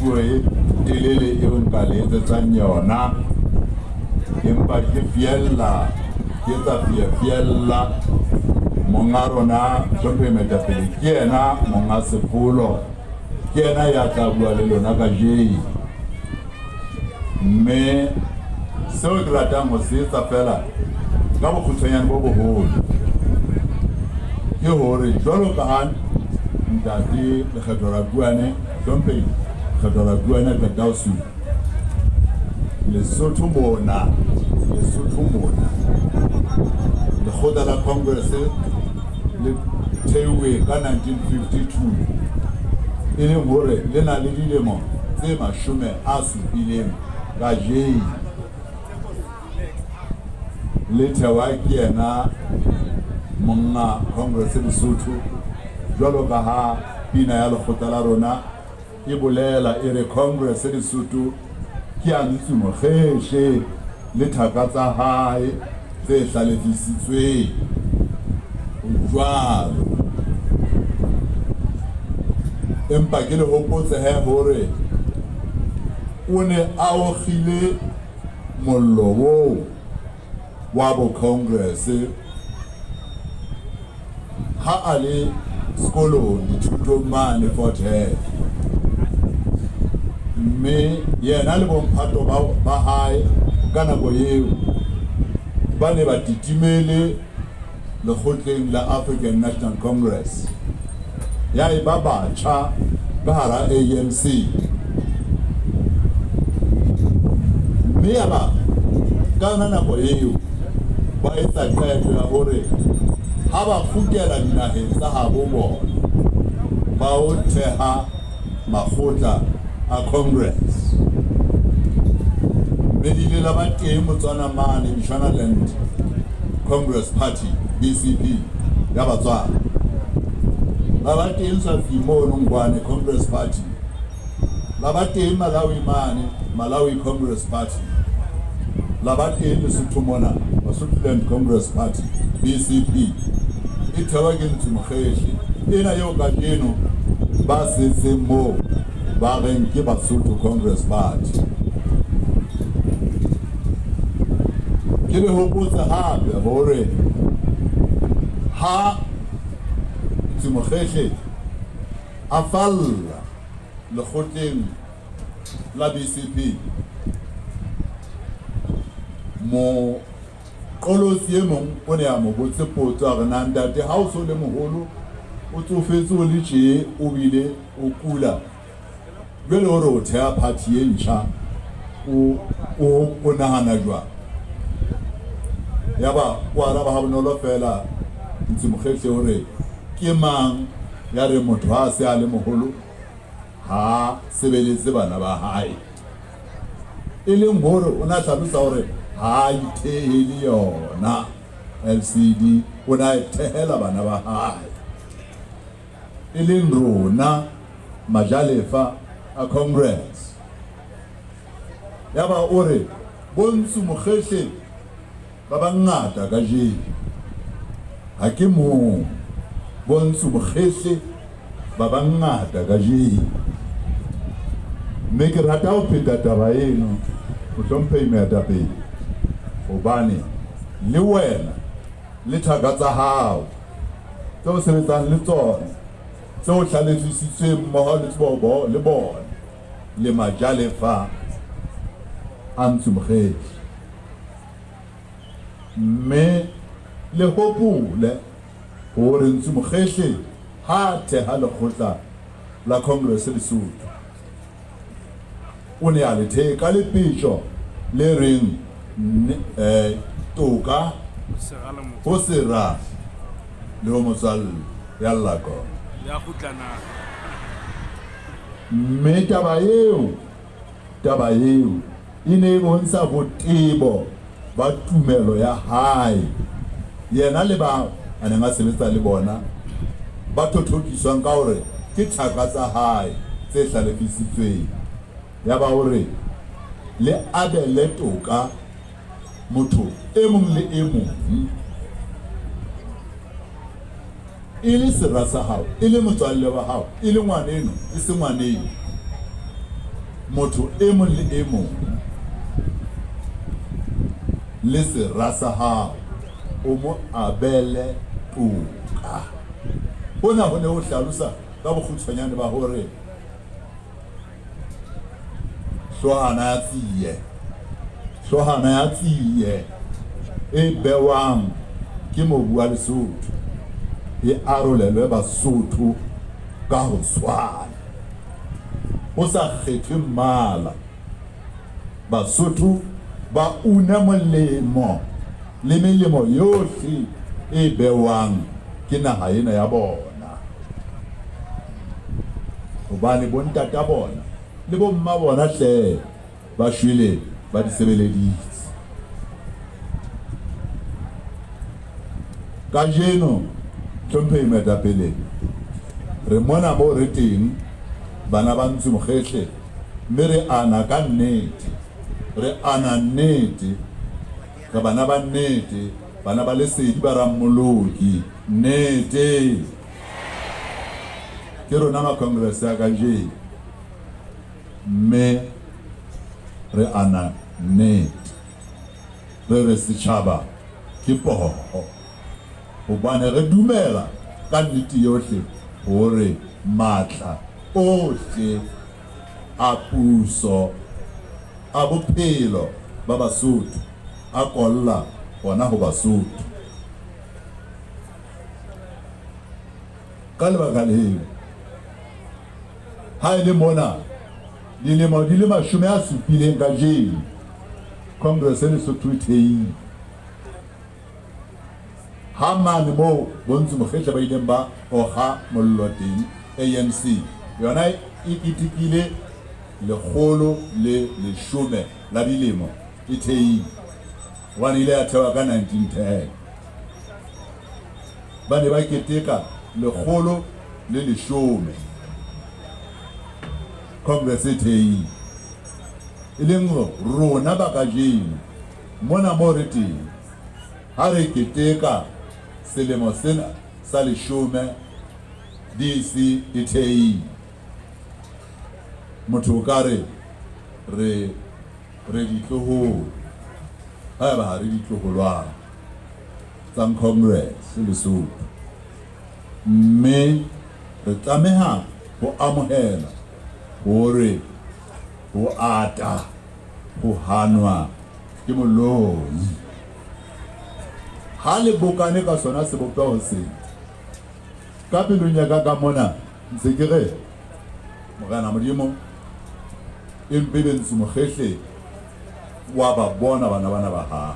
puo e telele eo nka le etsetsang yona, empa ke fiella, ke etsa fiefiella. Monga rona, Hlomphehi Moetapele, ke yena monga sefolo, ke yena ya tla bua le lona kajeno. Mme seo ke ratang ho se etsa feela ka bokgutshwanyane bo boholo ke hore jwalo ka ha Ntate Lekgetho Rakuane, Hlomphehi Lekgetho Rakuane a qeta ho supa, Lesotho mona, Lesotho mona, lekgotla la Congress le theuwe ka 1952, e leng hore le na le dilemo tse 70 kajeno. Le thewa ke yena monga Congress Lesotho, jwalo ka ha pina ya lekgotla la rona e bolela e re Congress Lesotho ke ya Ntsu Mokgehle le thaka tsa hae tse hlalefisitsweng. Ho jwalo. Empa ke le hopotse he hore o ne a okgile mollo woo wa bo Congress ha a le sekolong dithutong mane Fort Hare. Mme yena le bomphato ba hae ka nako eo ba ne ba titimele lekgotleng la African National Congress, ya eba batjha ka hara ANC. Mme yaba ka yona nako eo ba etsa qeto ya hore ha ba kgutlela dinaheng tsa habo bona ba o theha makgotla a Congress. Mme le ile la ba teng Botswana mane Bechuanaland Congress Party, BCP, ya Batswana. La ba teng Swaziland mono Ngwane Congress Party. La ba teng Malawi mane Malawi Congress Party. La ba teng Lesotho mona Basutoland Congress Party, BCP. E thewa ke Ntsu Mokgehle ena eo kajeno ba setseng moo ba reng ke Basotho Congress Party. Ke le hopotse hape hore ha Ntsu Mokgehle a falla lekgotleng la BCP, moqolotsi e mong o ne a mo botse potso a re, Na ntate ha o so le moholo, o tsofetse o le tjee o bile o kula, jwale o re o theha party e ntjha, o, o, o nahana jwang? Yaba o araba ha bonolo feela Ntsu Mokgehle o re, Ke mang ya reng motho ha a se a le moholo ha a sebeletse bana ba hae? E leng hore o ne a hlalosa hore ha a ithehele yona LCD, o ne a e thehela bana ba hae, e leng rona majalefa a Congress. Yaba o re, Bo Ntsu Mokgehle ba bangata kajeno, ha ke mong. Bo Ntsu Mokgehle ba bangata kajeno. Mme ke rata ho pheta taba eno, Mohlomphehi Moetapele, hobane le wena le thaka tsa hao tse o sebetsang le tsona, tse o hlalefisitsweng mmoho le bona, le majalefa a Ntsu Mokgehle. Mme le hopole hore Ntsu Mokgehle ha a theha lekgotla la Congress Lesotho, o ne a le thehe ka lepetjo le reng toka ho sera le ho motswalle ya lla kona. Mme taba eo, taba eo e ne e bontsha botebo ba tumelo ya hae, yena le bao a neng a sebetsa le bona ba thothokiswang ka hore ke thaka tsa hae tse hlalefisitsweng. Yaba o re, Le abele toka motho e mong le e mong. E le sera sa hao, e le motswalle wa hao, e le ngwaneno, e se ngwaneno. motho e mong le e mong le sera sa hao o mo abele toka. Hona ho ne ho hlalosa ka bokgutshwanyane ba hore Hloohana ya tsie, hloohana ya tsie e bewang ke mobu wa Lesotho e arolelwe Basotho ka ho tshwana, ho sa kgethwe mmala. Basotho ba une molemo le melemo yohle e bewang ke naha ena ya bona, hobane bontata bona le bomma bona hle ba shwele ba di sebeleditse. Kajeno, Hlomphehi Moetapele, re mona moo re teng, bana ba Ntsu Mokgehle, mme re ana ka nnete, re ana nnete, re bana ba nnete, bana ba lesedi ba Rammoloki, nnete. Ke rona ma-Congress a kajeno, mme re ana nnete. Re re setjhaba ke poho, hobane re dumela ka nnete yohle hore matla ohle a puso a bophelo ba Basotho a kolla hona ho Basotho. Ka lebaka leo, ha e le mona dilemo di le 70 kajeno Congress e Lesotho e thehilwe, ha mane moo Bontsu Mokgetle ba ileng ba okga mollo teng, ANC yona e ketekile 110 la dilemo e thehilwe, hobane e ile ya thewa ka 1910. Ba ne ba keteka 110 Congress e thehilwe, e leng rona ba kajeno mona moo re teng ha re keteka selemo sena sa leshome DC e thehilwe. Motho o ka re re re ditloholo haeba ha re ditloholwana tsa Congress Lesotho, mme re tlameha ho amohela hore ho ata ho hanwa ke moloi. Ha le bokane ka sona sebopeho sena, ka pelong ya ka ka mona ntse ke re, Morena Modimo, e mpe be Ntsu Mokgehle wa ba bona bana bana ba hae.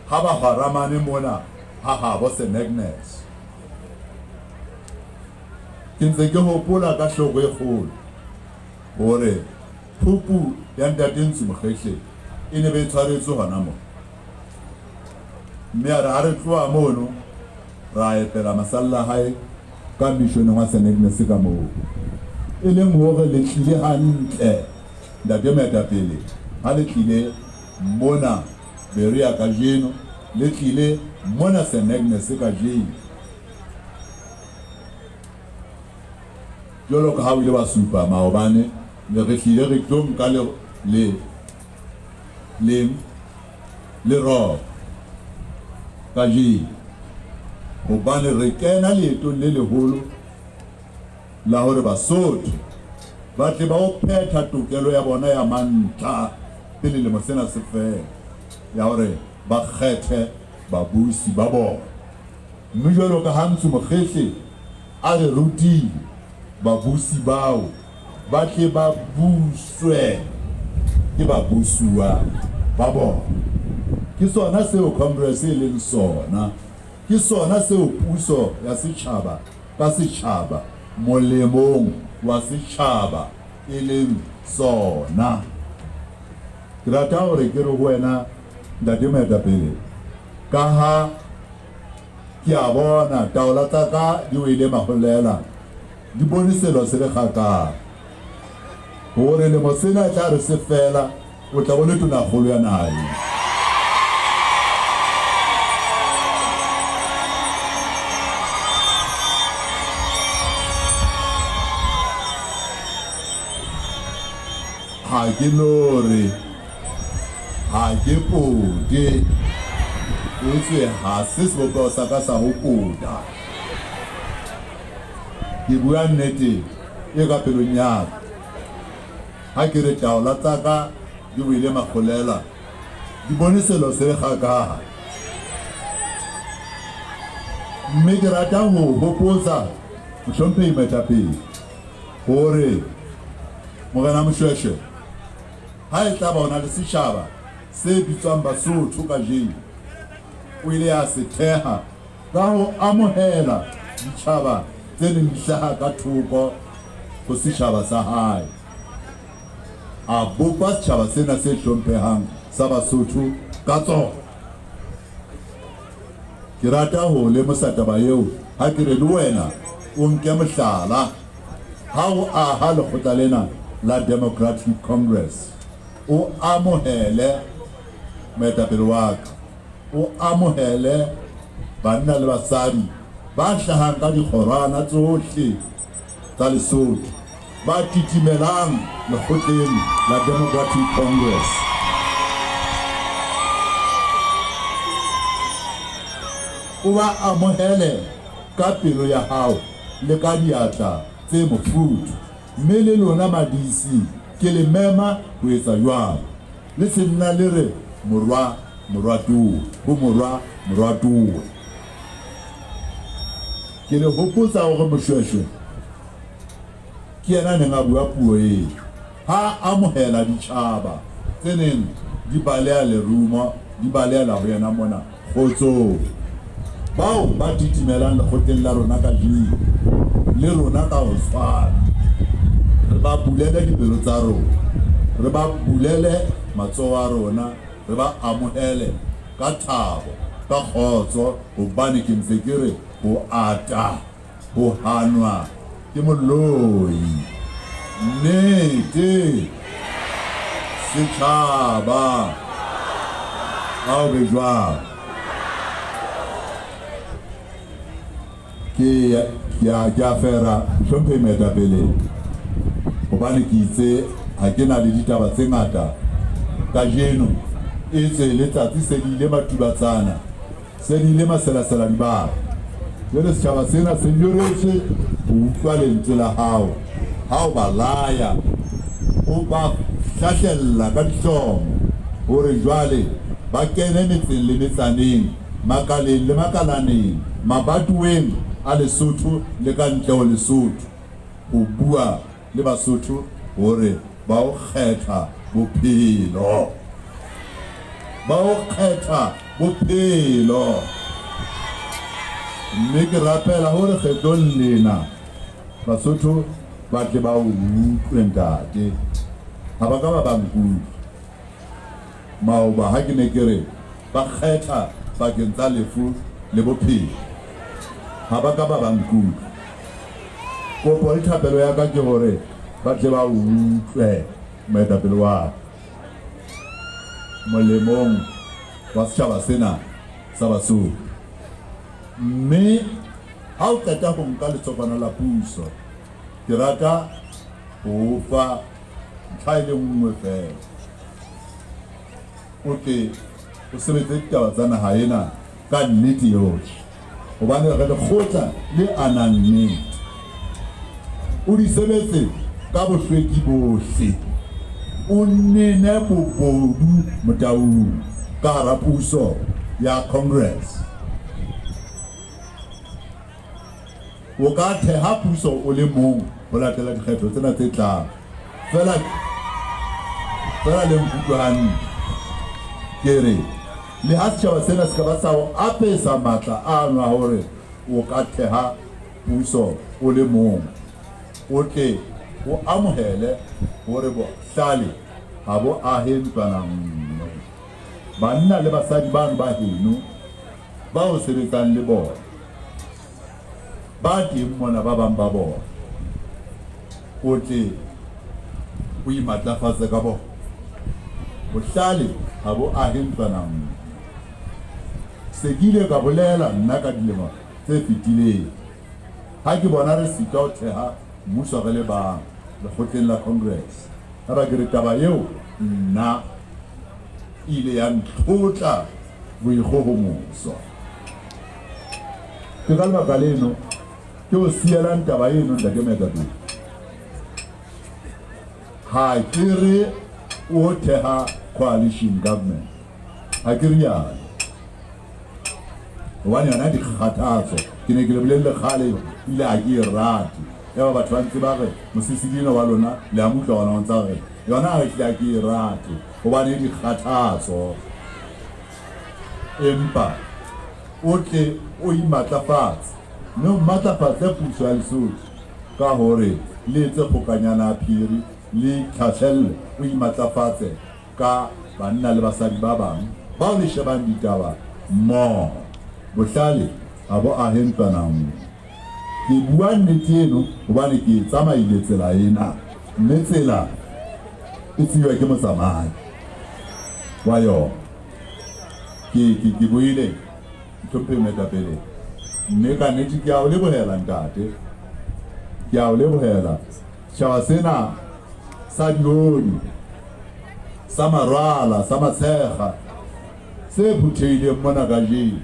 Ha ba hwaramane mona ha habo St. Agnes. Ke ntse ke hopola ka hloko e kgolo hore phupu ya Ntate Ntsu Mokgehle e ne be e tshwaretswe hona mona. Mme a re ha re tloha mono ra epela masalla a hae ka missioneng wa St. Agnes ka moo. E leng hore le tlile hantle, Ntate Moetapele, ha le tlile mona Berea kajeno, le tlile mona St. Agnes kajeno. Jwalo ka ha o ile wa supa maobane, ne re hlile re tlo nka le, le, le, leroko kajeno, hobane re kena leetong le leholo la hore Basotho ba tle ba o phetha tokelo ya bona ya mantlha pele lemo sena se fela, ya hore ba kgethe babusi ba bona. Mme jwalo ka ha Ntsu Mokgehle a re rutile, babusi bao ba tle ba buswe ke babusuwa ba bona. Ke sona seo Congress e leng sona. Ke sona seo puso ya setjhaba ka setjhaba molemong wa setjhaba e leng sona. Ke rata hore ke re ho wena Ntate Moetapele, ka ha ke a bona taola tsa ka di wele maholela, di bone selo se le kgakala, hore lemo sena e tla re se fela, o tla bo le tonakgolo ya naha ena. Ha ke lore, ha ke pote, etswe ha se sebopeho sa ka sa ho pota. Ke bua nnete e ka pelong ya ka. Ha ke re taola tsa ka di wele makgolela, di bone selo se kgakala. Mme ke rata ho hopotsa Mohlomphehi Moetapele hore Morena Moshoeshoe ha e tlaba o na le setjhaba se bitswang Basotho kajeno, o ile a se theha ka ho amohela ditjhaba tse neng di hlaha ka thoko ho setjhaba sa hae. A bopa setjhaba sena se hlomphehang sa Basotho ka tsona. Ke rata ho o lemosa taba eo ha ke re le wena o nke mohlala ha o aha lekgotla lena la Democratic Congress. O amohele moetapele wa ka, o amohele banna le basadi ba hlahang ka dikgorwana tsohle tsa Lesotho ba titimelang lekgotleng la Democratic Congress. O ba amohele ka pelo ya hao le ka diatla tse mofuthu, mme le lona ma-DC ke le mema ho etsa jwalo. Le se nna le re morwa morwa towe ho morwa morwa towe. Ke le hopotsa hore Moshoeshoe ke yena a neng a bua puo eo ha a amohela ditjhaba tse neng di baleha lerumo di balehela ho yena mona kgotsong. Bao ba titimelang lekgotleng la rona kajeno le rona ka ho tshwana re ba bulele dipelo tsa rona, re ba bulele matsoho a rona, re ba amohele ka thabo, ka kgotso hobane ke ntse ke re ho ata ho hanwa ke moloi. Nnete setjhaba ha o be jwalo. Ke ke a fera Mohlomphehi Moetapele hobane ke itse ha ke na le ditaba tse ngata kajeno etswe letsatsi se le ile matubatsana. Se di ile maselasela dibaka. Jwale setjhaba sena se nyoretswe ho utlwa lentswe la hao ha o ba laya, o ba hlahlella ka dihlomo hore jwale ba kene metseng le metsaneng, makaleng le makalaneng, mabatoweng a Lesotho le ka ntle ho Lesotho ho bua le Basotho hore ba o kgetha bophelo. Ba o kgetha bophelo. Mme ke rapela hore kgetlong lena Basotho ba tle ba o utlwe ntate. Ha ba ka ba ba nkutlwa. Maoba ha ke ne ke re ba kgetha pakeng tsa lefu le bophelo, ha ba ka ba ba nkutlwa. Kopo le thapelo ya ka ke hore ba tle ba o utlwe moetapele wa ka molemong wa setjhaba sena sa Basotho. Mme ha o qeta ho nka letsokwana la puso, ke rata ho o fa ntlha e le nngwe feela. O tle o sebetse ditaba tsa naha ena ka nnete yohle, hobane re lekgotla le anang nnete. O di sebetse ka bohlweki bohle, o nene bobodu Motaung ka hara puso ya Congress. O ka theha puso o le mong ho latela dikgetho tsena tse tlang. Feela, feela le nkutlwe hantle. Ke re, leha setjhaba sena se ka ba sa o apesa matla ano a hore o ka theha puso o le mong, o tle o amohele hore bohlale ha bo ahe ntlwana nngwe. Banna le basadi bano ba heno ba o sebetsang le bona, Ba teng mona ba bang ba bona. O tle o imatlafatse ka bona. Bohlale ha bo ahe ntlwana nngwe. Se ke ile ka bolela nna ka dilemo tse fetileng ha ke bona re sitwa ho theha mmuso re le bang lekgotleng la Congress. Yaba ke re taba eo nna e ile ya ntlhotla boikgohomoso. Ke ka lebaka leno ke o sielang taba eno, Ntate Moetapele. Ha ke re o theha coalition government, ha ke rialo. Hobane yona dikgathatso, ke ne ke le bolelle kgale ebile ha ke e rate. Yaba batho ba ntse ba re, Mosisili enwa wa lona le a mo utlwa hona o ntsa re, yona ha ehlile ha ke e rate hobane dikgathatso. Empa o tle o imatlafatse mme o matlafatse puso ya Lesotho ka hore le etse kgokanyana ya phiri, le itlhahlelle, o imatlafatse ka banna le basadi ba bang bao le shebang ditaba mmoho. Bohlale ha bo ahe ntlwananngwe. Ke bua nnete eno hobane ke e tsamaile tsela ena, mme tsela e tsejwa ke motsamai wa yona. Ke, ke, ke buile, Mohlomphehi Moetapele, mme ka nnete ke a o lebohela, Ntate. Ke a o lebohela. Setjhaba sena sa Dioli, sa Marwala, sa Matshekga, se phuthehileng mona kajeno,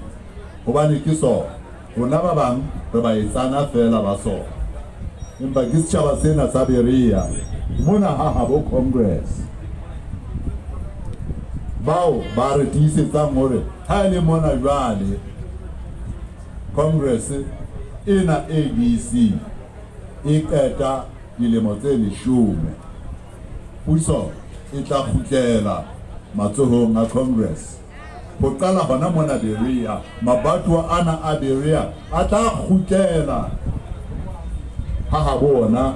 hobane ke sona. Rona ba bang re baetsana feela ba sona. Empa ke setjhaba sena sa Berea mona ha habo Congress, bao ba re tiisetsang hore ha e le mona jwale Congress ena ABC e qeta dilemo tse leshome, puso e tla kgutlela matsohong a Congress. Ho qala hona mona Berea, mabatowa ana a Berea a tla kgutlela ha habo ona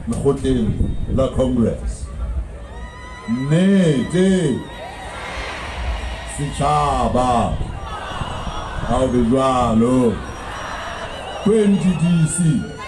lekgotleng la Congress. Nnete, setjhaba, ha ho be jwalo. 20 DC.